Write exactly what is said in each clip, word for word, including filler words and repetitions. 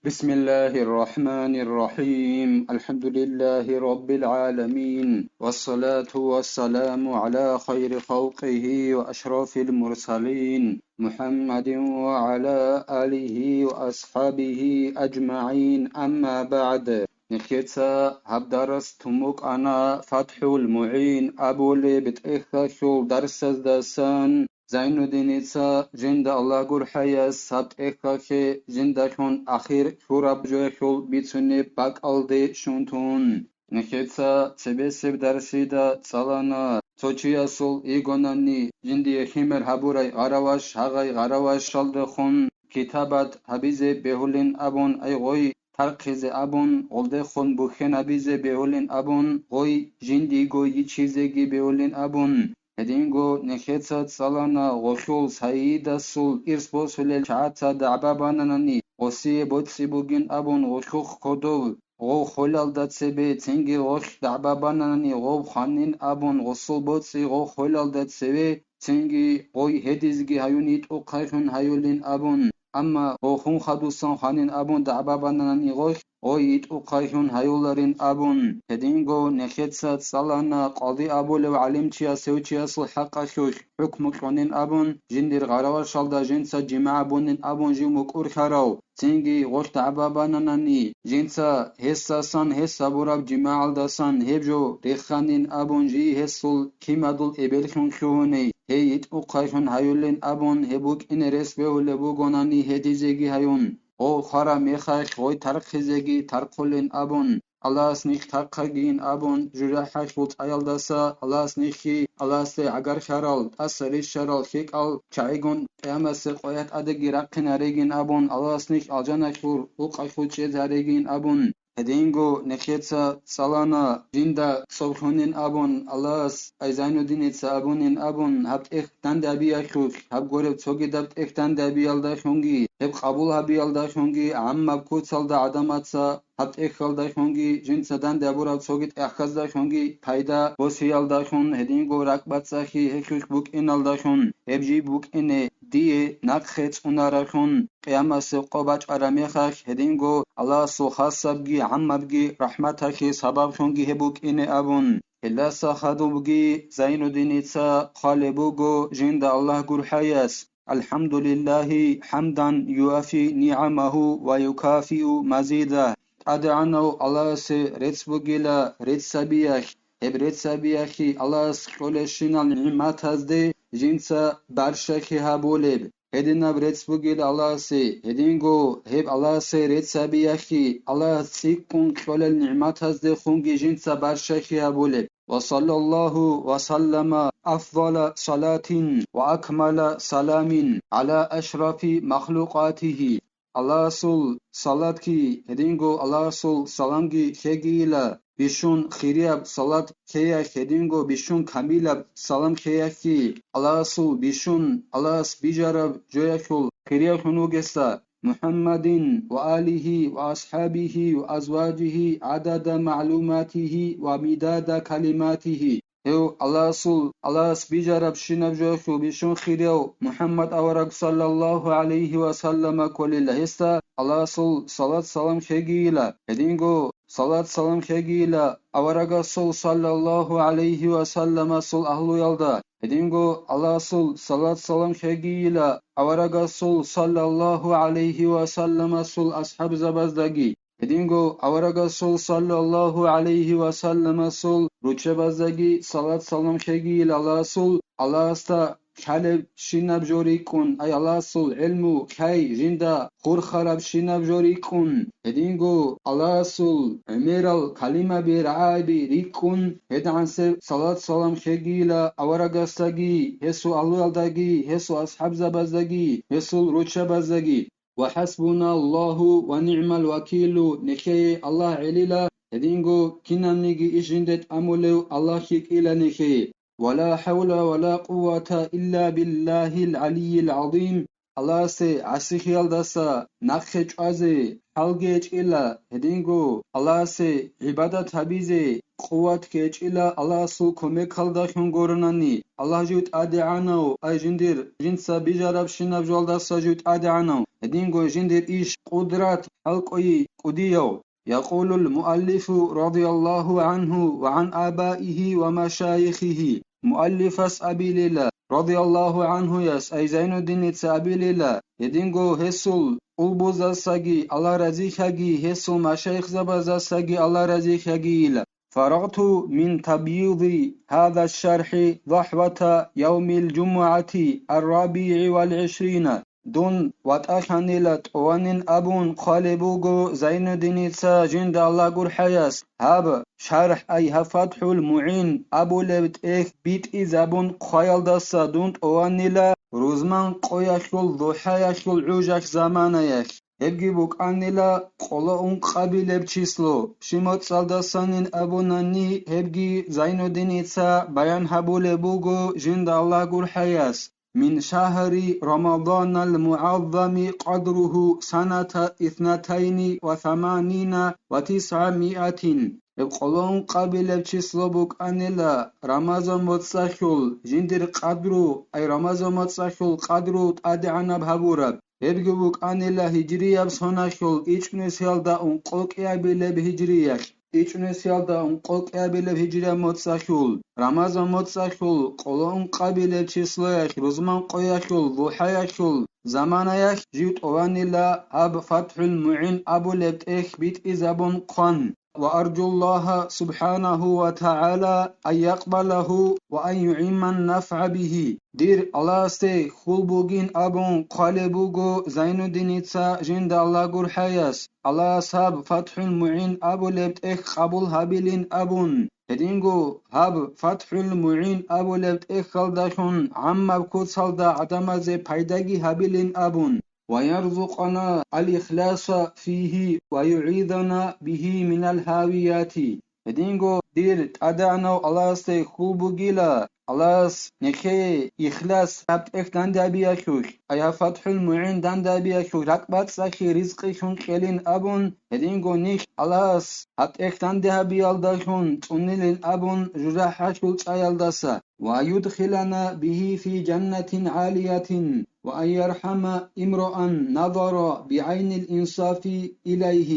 بسم الله الرحمن الرحيم. الحمد لله رب العالمين. والصلاة والسلام على خير خلقه وأشرف المرسلين محمد وعلى آله وأصحابه أجمعين. أما بعد. Нехеца гьаб дарс тун букӀана ФатхӀул МугӀин абулеб тӀехьалъул дарсаздасан. Зайнудиница жинда Аллагь гурхӀаяс гьаб тӀехьалъе жиндалъун ахир лъураб жоялъул бицунеб бакӀалде щун тун. Нехеца цебесеб дарсида цӀалана, цо чиясул йигонани жиндие химер гьабурай гъараваш гьагъай гъаравашалдехун китабат гьабизе бегьулин абун, ай гъой тархъизе абун, гъолдехун бухьен гьабизе бегьулин абун, гъой жиндиего йичизеги бегьулин абун. Гьединго нехеца цӀалана гъолъул сайидасул ирс босулел чагӀаца дагӀба бананани, гъосие боцӀи бугин абун гъолъухъ кодов, гъов холалда цебе цинги гъолъ дагӀба бананани гъов хванин абун гъосул боцӀи гъов холалда цеве, цинги гъой гьедизги гьаюн йитӀухъайлъун гьаюлин абун. Амма гъов хун хадусан хванин абун дагӀба бананани гъолъ, гъой йитӀухъайлъун гьаюларин абун. Гьединго нехеца цӀалана къади абулев гӀалимчияс гьев чиясул хӀакъалъулъ хӀукму кьунин абун, жиндир гъаравашалда жинца жимагӀ бунин абун жив мукӀурлъарав, цинги гъолъ дагӀба бананани, жинца гьесасан гьес гьабураб жимагӀалдасан гьеб жо реханин абун жий гьесул кимадул эбеллъун лъугьуней, гьей йитӀухъайлъун гьаюлин абун, гьеб букӀине рес бегьулеб бугонани гьедизеги гьаюн, гъов хвараб мехалъ гъой тархъизеги тархъулин абун, Аллагьас нилъ тархъагийин абун, жужахӀалъул цӀаялдаса Аллагьас нилъги Аллагьасде гӀагарлъарал, тӀаса рищарал лъикӀал чагӀигун къиямасеб къоялъ тӀадеги рахъинаригин абун, Аллагьас нилъ алжаналъул рукъалъул чӀезаригин абун, гьединго нехеца цӀалана жинда цӀоблъунин абун, Аллагьас, ай Зайнудиница абунин абун, гьаб тӀехь дандабиялъулъ, гьаб гореб цогидаб тӀехь дандабиялдалъунги, гьеб къабул гьабиялдалъунги гӀаммаб куцалда гӀадамаца гьаб тӀехьалдалъунги, жинца данде гьабураб цоги тӀахьаздалъунги пайда босиялдалъун, гьединго ракӀбацӀцӀалъи гьелъулъ букӀиналдалъун, гьеб жиб букӀине дие нахъе цӀунаралъун, къиямасеб къо бачӀараб мехалъ, гьединго Аллагьасул хасабги гӀаммабги рахӀматалъе сабаблъунги гьеб букӀине абун. Гьелдаса хадубги Зайнудиница хъвалеб буго жинда Аллагь гурхӀаяс. الحمد لله حمدا يوافي نعمه ويكافئ مزيده. ТӀадегӀанав Аллагьасе рецц бугила реццабиялъ, гьеб реццабиялъе Аллагьас кьолебщинал нигӀматазде жинца барщалъи гьабулеб. Гьединаб рецц бугила Аллагьасе, гьединго гьеб Аллагьасе реццабиялъе Аллагьас цӀикӀкӀун кьолел нигӀматаздехунги жинца барщалъи гьабулеб. وصلى الله وسلم أفضل صلاة وأكمل سلام على أشرف مخلوقاته. Аллагьасул салатги гьединго Аллагьасул саламги лъегийила, бищун хирияб салат лъеялъ гьединго бищун камилаб салам лъеялъги, Аллагьасул бищун Аллагьас бижараб жоялъул хириялъун вугесда, محمد وآله وأصحابه وأزواجه عدد معلوماته ومداد كلماته. Гьев Аллагьасул, Аллагьас бижарабщинаб жоялъул бищун хирияв МухӀаммад авараг саллаллагьу гӀалайгьи ва саллама кколила, гьесда Аллагьасул салат-салам лъегийила. Гьединго салат-салам лъегийила аварагасул саллаллагьу гӀалайгьи ва салламасул агьлуялда. Гьединго Аллагьасул салат-салам лъегийила аварагасул саллаллагьу гӀалайгьи ва салламасул асхӀабзабаздаги. Гьединго аварагасул саллаллагьу гӀалайгьи ва салламасул руччабаздаги салат-салам лъегийила Аллагьасул, Аллагьасда лъалебщинаб жо рикӀкӀун, ай Аллагьасул гӀелму лъай жинда хурхарабщинаб жо рикӀкӀун, гьединго Аллагьасул гӀемерал калимаби рагӀаби рикӀкӀун, гьедигӀансеб салат-салам лъегийила аварагасдаги, гьесул агьлуялдаги, гьесул асхӀабзабаздаги, гьесул руччабаздаги. وحسبنا الله ونعم الوكيل, нехее Аллагь гӀелила, гьединго кинабниги иш жинде тӀамулев Аллагь лъикӀила нехее. ولا حول ولا قوة إلا بالله العلي العظيم. Аллагьасе гӀасихиялдаса нахъе чӀвазе хӀалги гьечӀила, гьединго Аллагьасе гӀибадат гьабизе къуватги гьечӀила, Аллагьасул кумекалдалъун гуронани, Аллагь жив тӀадегӀанав, ай жиндир, жинца бижарабщинаб жоялдаса жив тӀадегӀанав, гьединго жиндир иш, къудрат, хӀалкӀвей кӀудияв. يقول المؤلف رضي الله عنه وعن آبائه ومشايخه. Муаллифас абилила, радияллагьу гӀанхуяс, ай Зайнуддиница абилила, гьединго гьесул улбузасаги Аллагь разихьаги, гьесул машайихзабазасаги Аллагь разихьагийила. فرغت من تبييض هذا الشرح ضحوة يوم الجمعة الرابع والعشرين. Дун ватӀалъанила тӀуванин абун хъвалеб буго Зайнуддиница жинда Аллагь гурхӀаяс, гьаб шархӀ, ай гьаб ФатхӀул МугӀин абулеб тӀехь битӀизабун хъваялдаса дун тӀуванила рузман къоялъул духӀаялъул гӀужалъ заманаялъ. Гьебги букӀанила къоло ункъабилеб число, щимоцӀалдасанин абунани, гьебги Зайнуддиница баян гьабулеб буго жинда Аллагь гурхӀаяс. من شهر رمضان المعظم قدره سنة اثنتين وثمانين وتسعمائة. Гьеб къоло ункъабилеб число букӀанила Рамазан моцӀалъул жиндир къадру, ай Рамазан моцӀалъул къадру тӀадегӀанаб гьабураб. Гьебги букӀанила гьижрияб соналъул ичӀнусиялда ункъокӀиабилеб гьижриялъ. ИчӀнусиялда ункъокӀиабилеб гьижрияб моцӀалъул, Рамазан моцӀалъул къоло ункъабилеб числоялъ, рузман къоялъул, духӀаялъул заманаялъ жив тӀуванила гьаб ФатхӀул МугӀин абулеб тӀехь битӀизабун хъван. وأرجو الله سبحانه وتعالى أن يقبله وأن يعم النفع به. Дир Аллагьасде хьул бугин абун хъвалеб буго Зайнуддиница жинда Аллагь гурхӀаяс. Аллагьас гьаб ФатхӀул МугӀин абулеб тӀехь къабул гьабилин абун, гьединго гьаб ФатхӀул МугӀин абулеб тӀехьалдалъун гӀаммаб куцалда гӀадамазе пайдаги гьабилин абун, ويرزقنا الإخلاص فيه ويعيذنا به من الهاويات. Гьединго дир ТӀадегӀанав Аллагьасде хьул бугила, Аллагьас нехее ихлас гьаб тӀехь данде гьабиялъулъ, ай гьаб ФатхӀул МугӀин данде гьабиялъулъ ракӀбацӀцӀалъи ризкъилъун кьелин абун, гьединго нилъ Аллагьас гьаб тӀехь данде гьабиялдалъун цӀунилин абун жужахӀалъул цӀаялдаса, ويدخلنا به في جنة عالية، وأن يرحم امرأ نظر بعين الإنصاف إليه.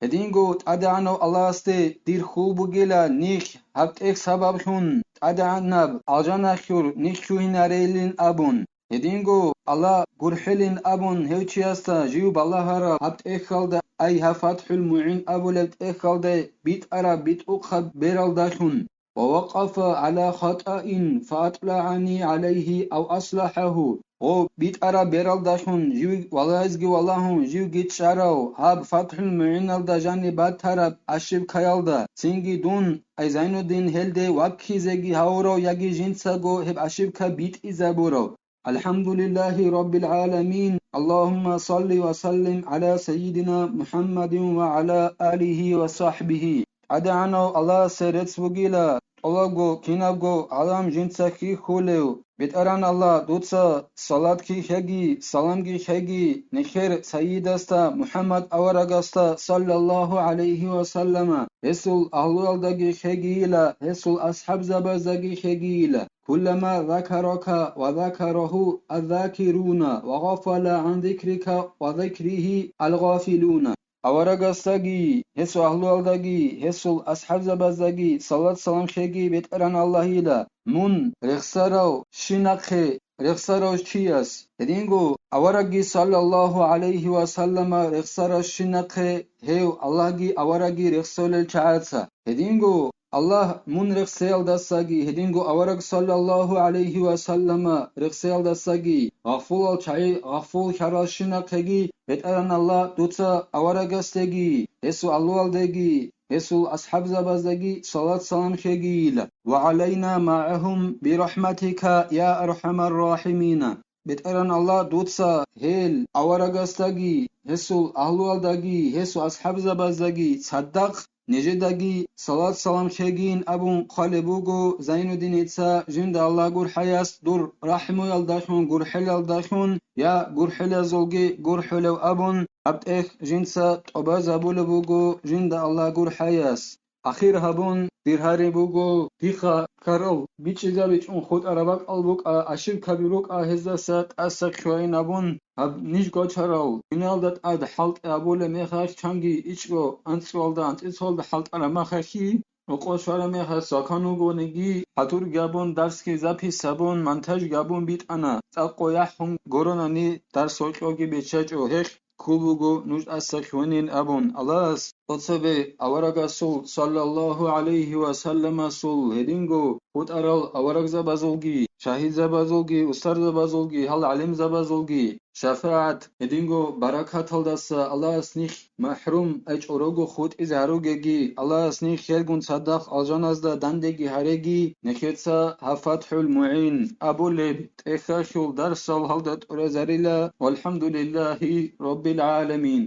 Гьединго ТӀадегӀанав Аллагьасде дир хьул бугила нилъ гьаб тӀехь сабаблъун тӀадегӀанаб алжаналъур нилъ лъугьинарейилин абун. Гьединго Аллагь гурхӀилин абун гьев чиясда жив балагьараб гьаб тӀехьалда, ай гьаб ФатхӀул МугӀин абулеб тӀехьалда битӀараб битӀухъаб бералдалъун. ووقف على خطأ فأطلعني عليه أو أصلحه. Гъо, битӀараб бералдалъун жив валагьизги валагьун, живги чӀарав, гьаб ФатхӀул МугӀиналда жаниб батараб ошибкаялда, цинги дун, ай Зайнуддин, гьелде ваккизеги гьавурав яги жинцаго гьеб ошибка битӀизабурав. الحمد لله رب العالمين. اللهم صل وسلم على سيدنا محمد وعلى آله وصحبه. ТӀадегӀанав Аллагьасе рецц бугила, тӀолабго, кинабго гӀалам жинца хьихьулев. БетӀергьан Аллагь, дуца салатги лъеги, саламги лъеги нехер Сайидасда МухӀаммад аварагасда, саллаллагьу гӀалайгьи ва саллама, гьесул агьлуялдаги лъегийила, гьесул асхӀабзабаздаги лъегийила. كلما ذكرك وذكره الذاكرون وغفل عن ذكرك وذكره الغافلون. Аварагасдаги, гьесул агьлуялдаги, гьесул асхӀабзабаздаги салат-салам лъеги, БетӀергьан Аллагьила, мун рехсарав щинахъе рехсарав чияс, гьединго аварагги, саллаллагьу гӀалайгьи ва саллама, рехсарав щинахъе гьев Аллагьги аварагги рехсолел чагӀаца. Гьединго Аллагь мун рехсеялдасаги, гьединго авараг, саллаллагьу гӀалайгьи ва саллама, рехсеялдасаги гъафулал чагӀи гъафул хьаралщинахъеги, БетӀергьан Аллагь, дуца аварагасдеги, гьесул агьлуялдеги, гьесул асхӀабзабаздаги салат-салам лъегийила. وعلينا معهم برحمتك يا أرحم الراحمين. БетӀергьан Аллагь, дуца гьел аварагасдаги, гьесул агьлуялдаги, гьесул асхӀабзабаздаги цадахъ нижедаги салат-салам лъегийин абун хъвалеб буго Зайнуддиница жинда Аллагь гурхӀаяс дур рахӀмуялдалъун, гурхӀелалдалъун, я гурхӀелазулги гурхӀулев абун, гьаб тӀехь жинца тӀубазабулеб буго жинда Аллагь гурхӀаяс. Ахир гьабун, дир гьари буго, диха ккарал бичӀчӀизабичӀун хутӀараб бакӀал букӀа, ошибкаби рукӀа, гьездаса тӀаса хъвайин абун, гьаб ниж гочарал, киналда тӀад хӀалтӀи абулеб мехалъ чанги ичӀго анцӀгоялда, анцӀицалда хӀалтӀараб махалъги, рокъов щвараб мехалъ закон вугониги, хӀатурги абун, дарсги запись абун, монтажги абун битӀана, цӀакъго яхӀун гуронани дарс гьоркьоги биччачӀо, гьелъ ккул буго нуж тӀаса хьванин абун, Аллагьас цо-цо бе аварагасул, саллаллагьу гӀалайгьи ва салламасул, гьединго хутӀарал аварагзабазулги, шагьидзабазулги, устарзабазулги, гьал гӀалимзабазулги шафагӀат, гьединго баракаталдаса Аллагьас нилъ махӀрум гьечӀого хутӀизе гьаругеги, Аллагьас нилъ гьелгун цадахъ алжаназда дандеги гьареги, нехеца гьаб ФатхӀул МугӀин абулеб тӀехьалъул дарсал гьалда тӀуразарила. ВалхӀамдулиллагьи раббил гӀаламин.